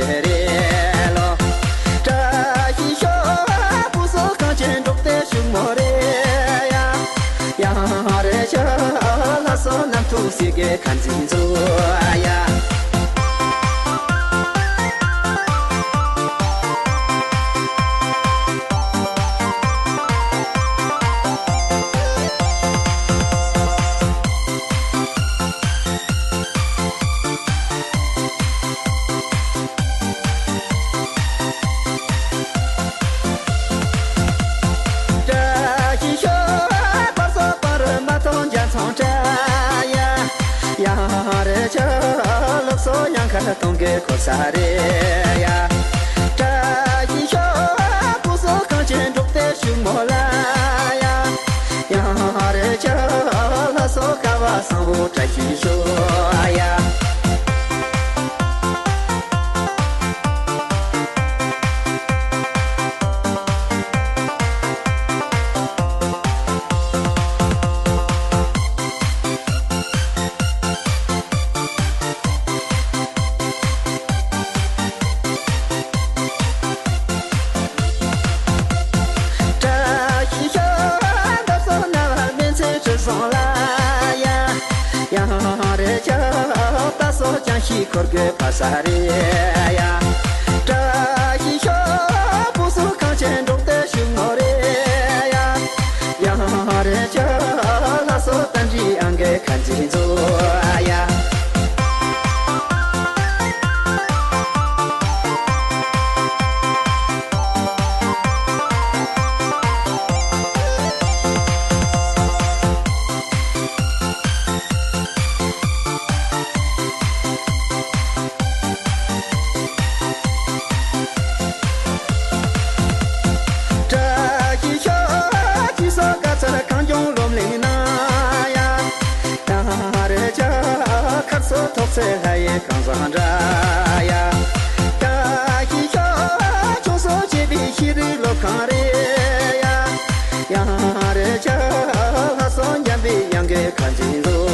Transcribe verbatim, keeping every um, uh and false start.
རེད་ལོ། བཀྲ་ཤིས་ཤོག་སྐུ་གཟུགས་གངས་ཅན་འབྲུག་སྡེ་ཕྱུག་མོ་རེད་ཡ། ཡང་རེ་ཆོ་ལྷ་སོ་རྣམ་ཐུག་སི་གེ་ཁ་འཛིན་ཚོ་ཡ། བཀྲ་ཤིས་ཤོག་བར་སོ་བར་མ་ཐོང་རྒྱ་ཚོང་བཀྲ་ཡ། ཡང་རེ་ཆོ་ལུགས་སོ་ཡང་ཁར་གཏོང་གི་འཁོར་ས་རེད་ཡ། བཀྲ་ཤིས་ཤོག་སྐུ་གཟུགས་གངས་ཅན་འབྲུག་སྡེ་ཕྱུག་མོ་ལ་ཡ། ཡང་རེ་ཆོ་ལྷ་སོ་ཀ་བ་བཟང་བོ་བཀྲ་ཤིས་ཤོག་ཡ། བཀྲ་ཤིས་ཤོག་འདབ་སོ་ན་བ་མན་ཚེ་ཁྲི་སྲོང་ལ་ཡ། ཡང་རེ་ཆོ་ད་སོ་ཅང་ཤི་འཁོར་གི་ཕ་ས་རེ་ཡ། བཀྲ་ཤིས་ཤོག་སྐུ་གཟུགས་གངས་ཅན་འབྲུག་སྡེ་ཕྱུག་མོ་རེད་ཡ། ཡང་རེ་ཆོ་ལྷ་སོ་ཏན་ཅི་ཨང་གི་ཁ་འཛིན་ཚོ་ཡ། བཀྲ་ཤིས་ཤོག་སྤྱི་ཚོགས་དགའ་ཚལ་གངས་ལྗོངས་སློབ་གླིང་ན་ཡ། ཡང་རེ་ཆོ་ཁ་སོ་ཐོག་ཚད་ལྷ་ཡི་གངས་བཟང་འདྲ་ཡ། བཀྲ་ཤིས་ཤོག་ཆུང་སོ་བྱེད་པའི་ཤེས་རིག་སློབ་ཁང་རེད་ཡ། ཡང་རེ་ཆོ་ལྷ་སོ་འཇམ་པའི་དབྱངས་ཀྱི་ཁ་འཛིན་ལོ་